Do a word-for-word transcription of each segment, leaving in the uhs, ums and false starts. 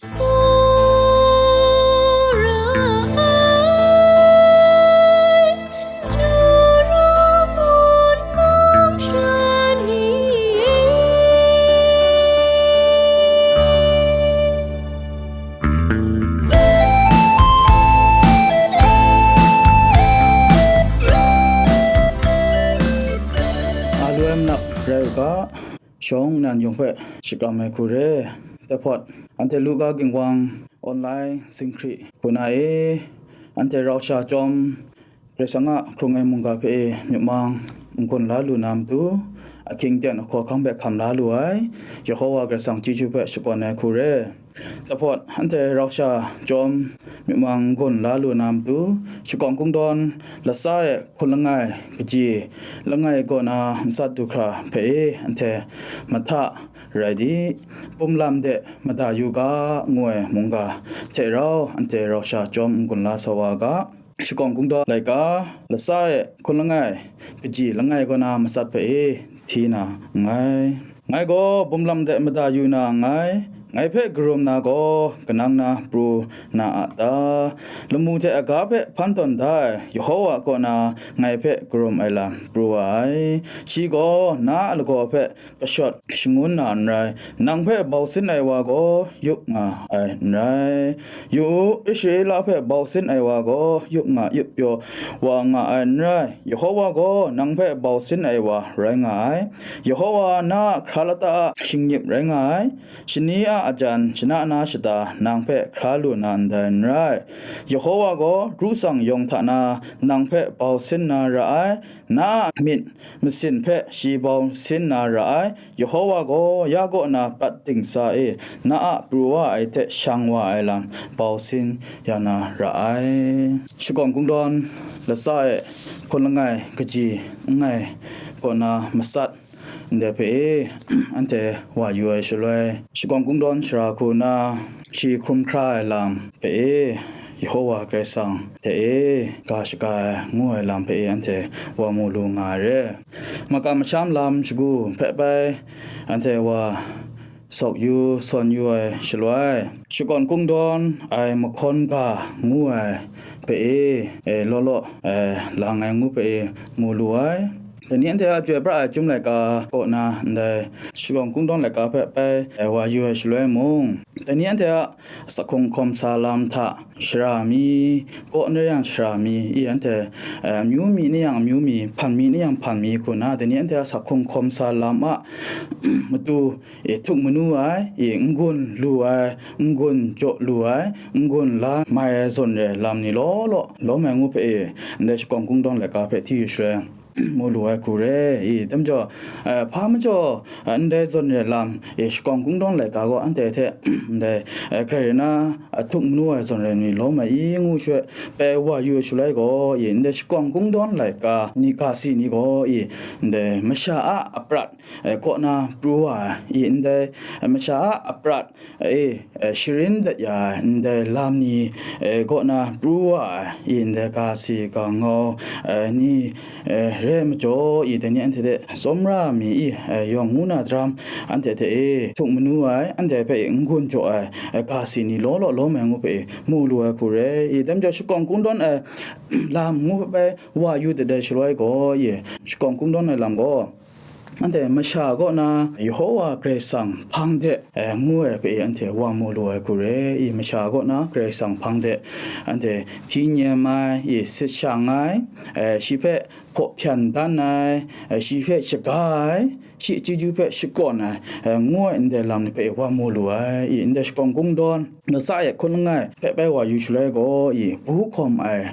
Tsawra ai, Jura mun mung sha ni e. A lu ai manap rai u ga, shawng nnan yawng hpe shakram ai hku re. Dai hpawt, anhte Luka ginwang online zinghkri hku na e, anhte rau sha chyawm, Karai Kasang a hkrung ai mungga hpe e myit mang n-gun la lu na matu, ahkying ten ahkaw ahkang hpe hkam la lu ai, Yehova Karai Kasang chyeju hpe shakawn ai hku re. Dai hpawt, anhte rau sha chyawm myit mang n-gun la lu na matu, shakawng kungdawn latsa e hkun langai kaji langai kaw na matsat du hkra hpe e anhte mahta rai di, bum lam de mada yu ga, ngu ai mungga hte rau anhte rau sha chyawm n-gun la sa wa ga, shakawng kungdawn laika latsa e hkun langai kaji langai kaw na matsat hpe e hti na nngai. Ngai gaw bum lam de mada yu na nngai, ngai hpe karum na gaw kanang na pru na a ta? Lamu hte aga hpe hpan tawn da ai Yehova kaw na ngai hpe karum ai lam pru wa ai. Shi gaw na a lagaw hpe kashawt shangun na n rai, nang hpe bau sin ai wa gaw yup nga ai n rai. Yu u, Israela hpe bau sin ai wa gaw yup nga yup pyaw wa nga ai n rai. Yehova gaw nang hpe bau sin ai wa rai nga ai. Yehova na a hkra lata a shingnip rai nga ai. Shani a ajan shana na shata nang hpe hkra lu na ndai n rai. Yehova gaw ru tsang yawng hta na nang hpe bau sin na ra ai. Na a myit masin hpe shi bau sin na ra ai. Yehova gaw ya kaw na prat dingsa e na a pru wa ai hte shang wa ai lam bau sin ya na ra ai. Shakawng kungdawn latsa e hkun langai kaji nngai kaw na matsat ndai hpe e, anhte wa yu ai shaloi, shakawng kungdawn shara hku na shi hkrum hkra ai lam hpe e, Yehova Karai Kasang hte e ga shaga ai ngu ai lam hpe e anhte wa mu lu nga ai re. Makam masham lam shagu hpe bai anhte wa sawk yu, sawn yu ai shaloi, shakawn kungdawn ai mahkawn ga ngu ai hpe e, e, law law, e, lang ai ngu hpe e mu lu ai. Dai ni anhte a Chyoi pra ai Chyum laika kaw na ndai shakawn kungdawn laika hpe bai, e, wa yu ai shaloi mung, dai ni anhte a sakhung hkawm sa lam hta shara mi, kaw n rai yang shara mi, i anhte, e, amyu mi ni yang amyu mi, hpan mi ni yang hpan mi hku na, dai ni anhte a sakhung hkawm sa lam a matu, e, htuk manu ai, e, n-gun lu ai, n-gun jaw lu ai, n-gun la mai ai zawn re lam ni law law lawm ai ngu hpe e, ndai shakawn kungdawn laika hpe hti yu shaloi, mu lu ai hku re i, dai majaw, eh, hpa majaw, eh, ndai zawn re lam, eh, shakawn kungdawn laika gaw anhte hte, ndai, eh, grai na, eh, htuk manu ai zawn re ni lawm ai i ngu shaloi, bai wa yu ai shaloi gaw i, ndai shakawn kungdawn laika ni ga si ni gaw i, ndai masha a aprat, eh, kaw na pru wa ai i, ndai, eh, masha a aprat, e, e, sharin dat ya ai ndai lam ni, e, kaw na pru wa ai, i, ndai ga si ga ngau, e, ni, e, re ai majaw, i, dai ni anhte hte tsawmra mi, i, e, yawng ngu na daram, anhte hte e, htuk manu ai, anhte hpe e, n-gun jaw ai, e, ga si ni law law lawm ai ngu hpe e, mu lu ai hku re, i, dai majaw shakawn kungdawn ai lam ngu hpe bai wa yu dat ai shaloi gaw, i, shakawn kungdawn ai lam gaw, anhte masha kaw na Yehova Karai Kasang hpang de, eh, ngu ai hpe anhte wa mu lu ai hku re i, masha kaw na Karai Kasang hpang de anhte hpyi nyem ai, i, sit shang ai, eh, shi hpe hpaw hpyan dan ai, eh, shi hpe shaga ai, shi chyeju hpe shakawn ai, eh, ngu ai ndai lam ni hpe wa mu lu ai, i, ndai shakawn kungdawn, latsa e hkun langai hpe bai wa yu shaloi gaw, i, bu hkawm ai,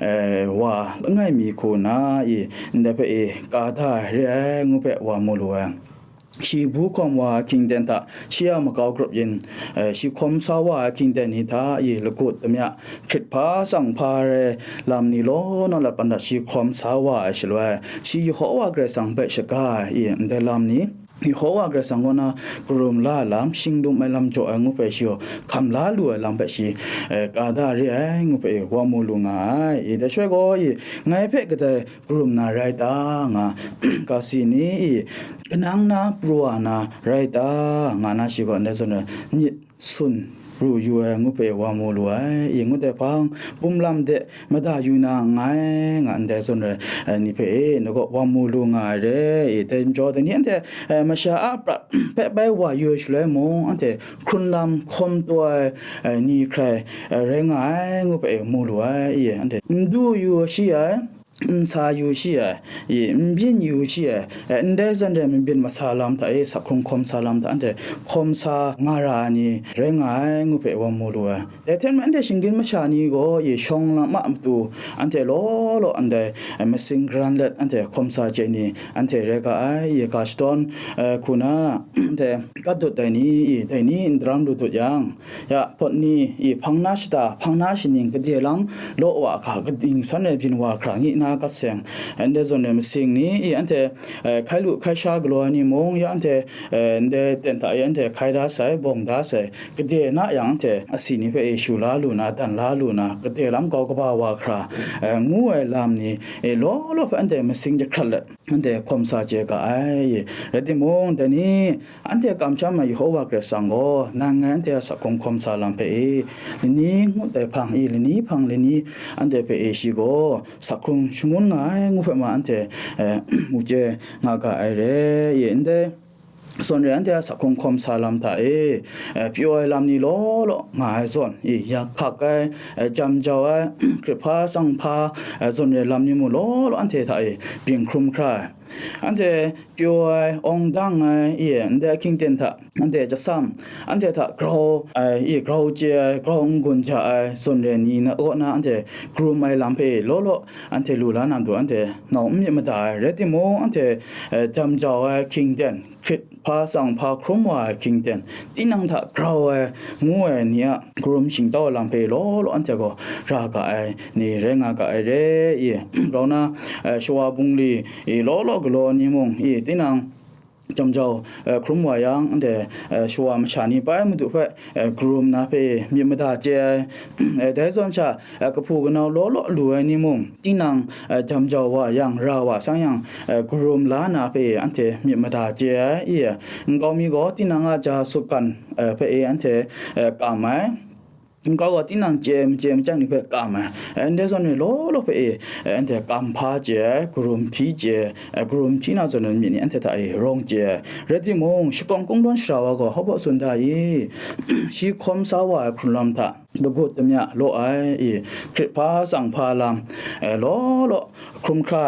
eh, wa langai mi hku na, i, ndai hpe, i, ka da ai re ai ngu hpe wa mu lu ai. Shi bu hkawm wa ai hkying ten hta, shi a makau grup yin, eh, shi hkawm sa wa ai hkying ten ni hta, i, lagut damya hkrit hpa tsang hpa re lam ni law na lat pan hta shi hkawm sa wa ai shaloi, shi Yehova Karai Kasang hpe shaga ai, i, ndai lam ni, Yehova Karai Kasang kaw na karum la ai lam, shingdum ai lam jaw ai ngu hpe shi gaw hkam la lu ai lam hpe shi, eh, ka da re ai ngu hpe wa mu lu nga ai. I, dai shaloi gaw, i, ngai hpe kadai karum na rai ta nga, ga si ni, i, kanang na pru wa na rai ta nga na shi gaw ndai zawn re myit sun pru yu ai ngu hpe wa mu lu ai, i ngut ai hpang, bum lam de mada yu na nngai, nga ndai zawn rai, eh, ni hpe e, nagaw wa mu lu nga ai re, i dai majaw, dai ni anhte, eh, masha a pra hpe bai wa yu ai shaloi mung, anhte hkrun lam hkawm taw ai, eh, ni hkrai, eh, rai nga ai ngu hpe e mu lu ai, i anhte n du yu shi ai, n sa yu shi ai, i n byin yu shi ai, eh, ndai zawn re mabyin masa lam hta e, sakhkrung hkawm sa lam hta anhte hkawm sa nga ra ai ni rai nga ai ngu hpe wa mu lu ai. Dai hte maren anhte shinggyim masha ni gaw, i shawng lam a matu anhte law law ndai, eh, masing garan let anhte hkawm sa chye ni anhte rai ga ai, i ga shadawn, eh, hku na, anhte kat dut ai ni, i dai ni n daram lu dut yang, ya, hpawt ni, i hpang na shata, hpang na shaning, gade lam law wa hkra, kaning san ai byin wa hkra, ngi na gat seng, ndai zawn ai masing ni, i anhte, eh, hkai lu hkai sha galaw ai ni mung, ya anhte, eh, ndai ten hta e anhte hkai da sai, bawng da sai, gade na yang anhte asi ni hpe e shu la lu na, dan la lu na, gade lam grau kaba wa hkra, eh, ngu ai lam ni, e law law hpe anhte masing jahkrat let, anhte hkawm sa chye ga ai. Rai timung, dai ni, anhte kamsham ai Yehova Karai Kasang gaw, nang ngai anhte a sakhkrung hkawm sa lam hpe e, lani ngut ai hpang e, lani hpang lani anhte hpe e shi gaw, sakhkrung shangun nga ai ngu hpe ma anhte, eh, mu chye nga ga ai re, i ndai zawn re anhte a sakhkrung hkawm sa lam hta e, eh, pyaw ai lam ni law law nga ai zawn, i yak hkak ai, eh, jam jau ai, hkrit hpa tsang hpa, eh, zawn re lam ni mung law law anhte hta e byin hkrum hkra ai. Anhte pyaw ai, awng dang ai, i ndai ahkying ten hta, anhte jasam, anhte hta grau ai, i grau chye ai, grau n-gun ja ai, zawn re ni na, kaw na anhte karum ai lam hpe law law anhte lu la na matu anhte nau n myit mada ai. Rai timung, anhte, eh, jam jau ai ahkying ten, hkrit hpa tsang hpa hkrum wa ai ahkying ten, tinang hta grau ai ngu ai ni a karum shingtau ai lam hpe law law anhte gaw ra ga ai ni rai nga ga ai re, i, grau na, eh, shawa bungli, i, law law galaw ni mung, i, tinang jam jau, eh, hkrum wa yang, anhte, eh, shawa masha ni pai madu hpe, eh, karum na hpe myit mada chye ai, eh, dai zawn sha, eh, kahpu kanau law law lu ai ni mung, tinang, eh, jam jau wa yang, ra wa sang yang, eh, karum la na hpe anhte myit mada chye ai, i, nkau mi gaw tinang a ja sutgan, eh, hpe e anhte, eh, kam ai. Nkau gaw tinang chye ai, machye ai, machyang ni hpe kam ai. Eh, ndai zawn ni law law hpe e, eh, anhte kam hpa chye ai, karum hpyi chye ai, eh, karum hpyi na zawn ai myit ni anhte hta e rawng chye ai. Rai timung, shakawng kungdawn shara wa gaw hpa baw tsun da i? Shi hkawm sa wa ai hkrun lam hta, dagut damya law ai, i, hkrit hpa tsang hpa lam, eh, law law hkrum hkra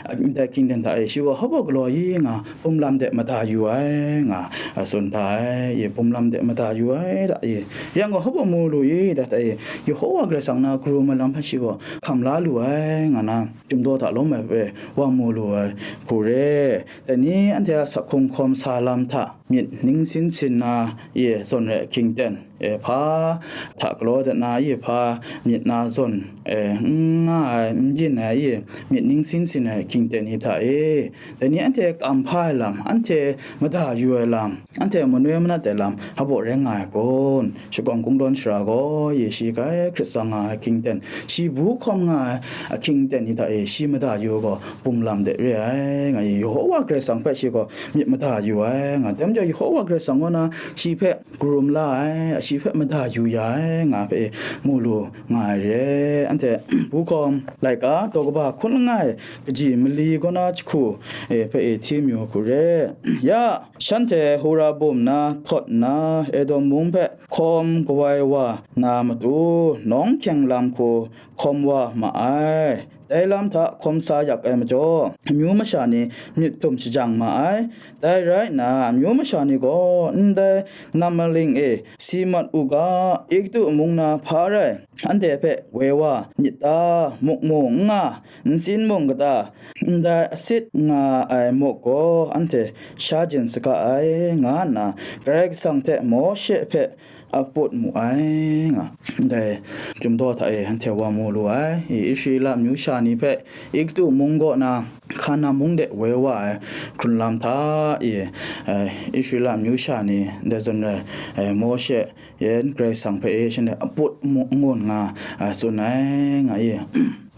ai, ndai ahkying ten hta e, shi gaw hpa baw galaw i nga, bum lam de mada yu ai nga, a, tsun hta ai, i, bum lam de mada yu ai da, i, yang gaw hpa baw mu lu i, da hta e, Yehova Karai Kasang na karum ai lam hpe shi gaw hkam la lu ai, nga na, Chyum daw hta lawm ai hpe wa mu lu ai hku re. Dai ni anhte a sakhkrung hkawm sa lam hta, myit ningsin sin na, i, zawn re ahkying ten, e, hpa hta galaw dat na, i, hpa myit na zawn, e, n nga ai, n byin ai, i, myit ningsin sin ai ahkying ten ni hta e, dai ni anhte kam hpa ai lam, anhte mada yu ai lam, anhte manoi manat ai lam, hpa baw rai nga ai kun? Shakawng kungdawn shara gaw, i, shi kai hkrit tsang nga ai ahkying ten, shi bu hkawm nga ai ahkying ten ni hta e, shi mada yu ai gaw, bum lam de re ai, nga i, Yehova Karai Kasang hpe shi gaw myit mada yu ai, nga. Dai majaw, Yehova Karai Kasang gaw na, shi hpe karum la ai, shi hpe mada yu ya ai, nga hpe mu lu nga ai re. Anhte bu hkawm laika daw kaba hkun langai kaji mali kaw na jahku, e, hpe e hti mayu hku re. Ya, shanhte Hora bum na htawt nna, Edom mung hpe hkawm kawai wa na matu, nawng hkyeng lam hku hkawm wa ma ai. Dai lam hta hkawm sa yak ai majaw, amyu masha ni myit dum shajang ma ai. Dai rai nna, amyu masha ni gaw, ndai nam maling e si mat u ga, Egutu mung na hpa rai, anhte hpe woi wa myit ta? Muk mu n nga, ntsin mung kata, ndai asit nga ai muk gaw anhte sha jin saga ai, nga nna Karai Kasang hte Mawshe hpe a put mu ai, nga. Ndai Chyum daw hta e anhte wa mu lu ai, i, Israela amyu sha ni hpe Egutu mung kaw na Hkanan mung de woi wa ai hkrun lam hta e, e, Israela amyu sha ni ndai zawn rai, e, Mawshe yan Karai Kasang hpe e shanhte a put mu, ngun nga, e, tsun ai, nga i.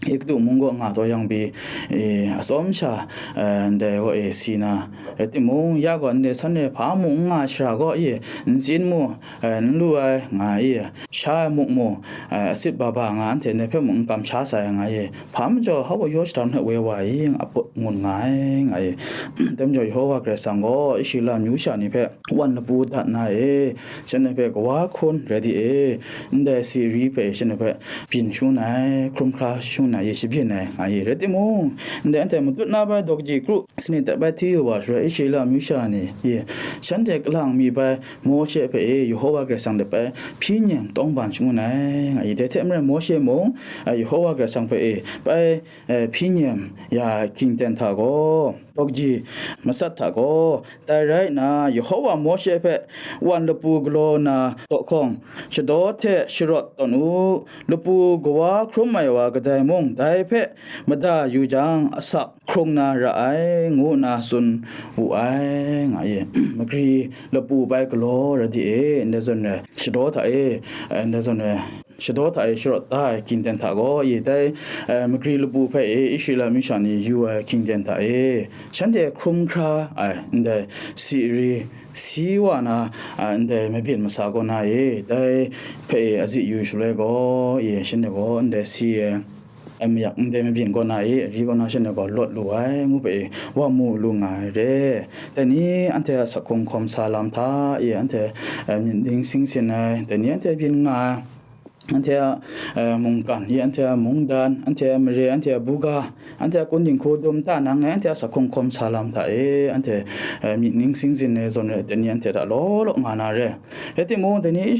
Egiptu mung gaw nga taw yang pyi, e, atsawm sha, e, ndai gaw e si na, rai timung, ya gaw ndai san e hpa mung n nga shara gaw, e, ntsin mu, e, n lu ai nga, e, sha ai muk mu, e, asit ba ba nga, anhte ndai hpe mung n kamsha sai nga, e, hpa majaw hpa gaw yaw shadam hte woi wa i, nga put ngun nga ai, nga, e, dai majaw Yehova Karai Kasang gaw Israela amyu sha ni hpe wan lapu dat na e, shanhte hpe kawa hkun rai di e, ndai si ri hpe shanhte hpe byin shangun ai, hkrum hkra shangun ai, e shabyin ai nga ye, rai timung, ndai anhte matut na bai daw kaji kru sanit dat bai hti yu wa shaloi, Israela amyu sha ni, e, shanhte kalang mi bai Mawshe hpe e, Yehova Karai Kasang hte bai hpyi nyem tawng ban shangun ai nga ye, dai hte maren Mawshe mung, e, Yehova Karai Kasang hpe e, bai, e, hpyi nyem ya ging ten hta gaw, daw kaji matsat hta gaw, dai rai nna, Yehova Mawshe hpe wan lapu galaw na daw hkawng, shadaw hte sharawt tawn u, lapu kawa hkrum ai wa kadai mung dai hpe mada yu jang, asak hkrung na ra ai, ngu nna tsun wu ai, nga ye. Magri lapu bai galaw rai di e, ndai zawn e, shadaw hta e, ndai zawn e, shadaw hta e sharawt da ai ging ten hta gaw, e, dai, e, magri lapu hpe e, Israela amyu sha ni yu ai ging ten hta e, shanhte hkrum hkra ai, ndai si ri, si wa na, a, ndai mabyin masa kaw na e, dai hpe e, azi yu shaloi gaw, e, shanhte gaw ndai si e, a, mayak ndai mabyin kaw na e, ari kaw na shanhte gaw lawt lu ai, ngu hpe e, wa mu lu nga ai re. Dai ni anhte a sak hkrung hkawm sa lam hta e, anhte, e, myit ning sing sin ai, dai ni anhte byin nga ai, anhte a, e, mungkan, e, anhte a mungdan, anhte a mare, anhte a buga, anhte a kun dinghku dum ta nang e, anhte a sak hkrung hkawm sa lam hta e, anhte, e, myit ning sing sin ai zawn e, dai ni anhte hta law law nga na re. Rai timung, dai ni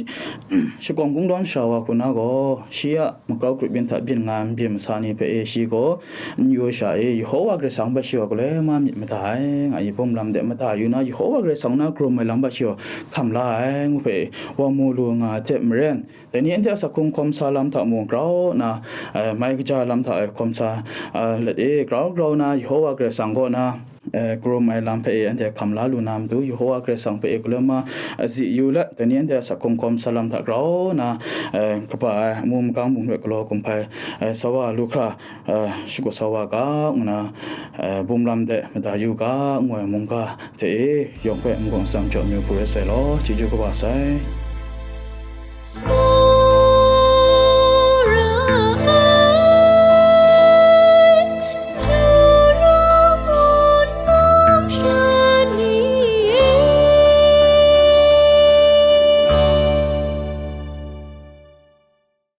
shakawng kungdawn sara wa hku na gaw, shi a magrau grup yin hta byin nga ai mabyin masa ni hpe e, shi gaw n yu ai sha e, Yehova Karai Kasang hpe shi gaw galoi ma myit mada ai, nga ye, bum lam de mada yu na, Yehova Karai Kasang na karum ai lam hpe shi gaw hkam la ai, ngu hpe e, wa mu lu nga ai hte maren, dai ni anhte a sak hkrung hkawm sa lam hta mung grau nna, e, mai kaja lam hta e hkawm sa, a, let e, grau grau nna Yehova Karai Kasang kaw na, e, karum ai lam hpe e anhte hkam la lu na matu, Yehova Karai Kasang hpe e galoi ma azi yu let, dai ni anhte a sak hkrung hkawm sa lam hta grau nna, e, kaba ai amu magang bung hpe galaw kumhpai, e, sa wa lu hkra, e, shakut sa wa ga, ngu na, e, bum lam de mada yu ga, ngu ai mungga hte e, yawng hpe n-gun atsam jaw mi hku rai sai law, chyeju kaba sai.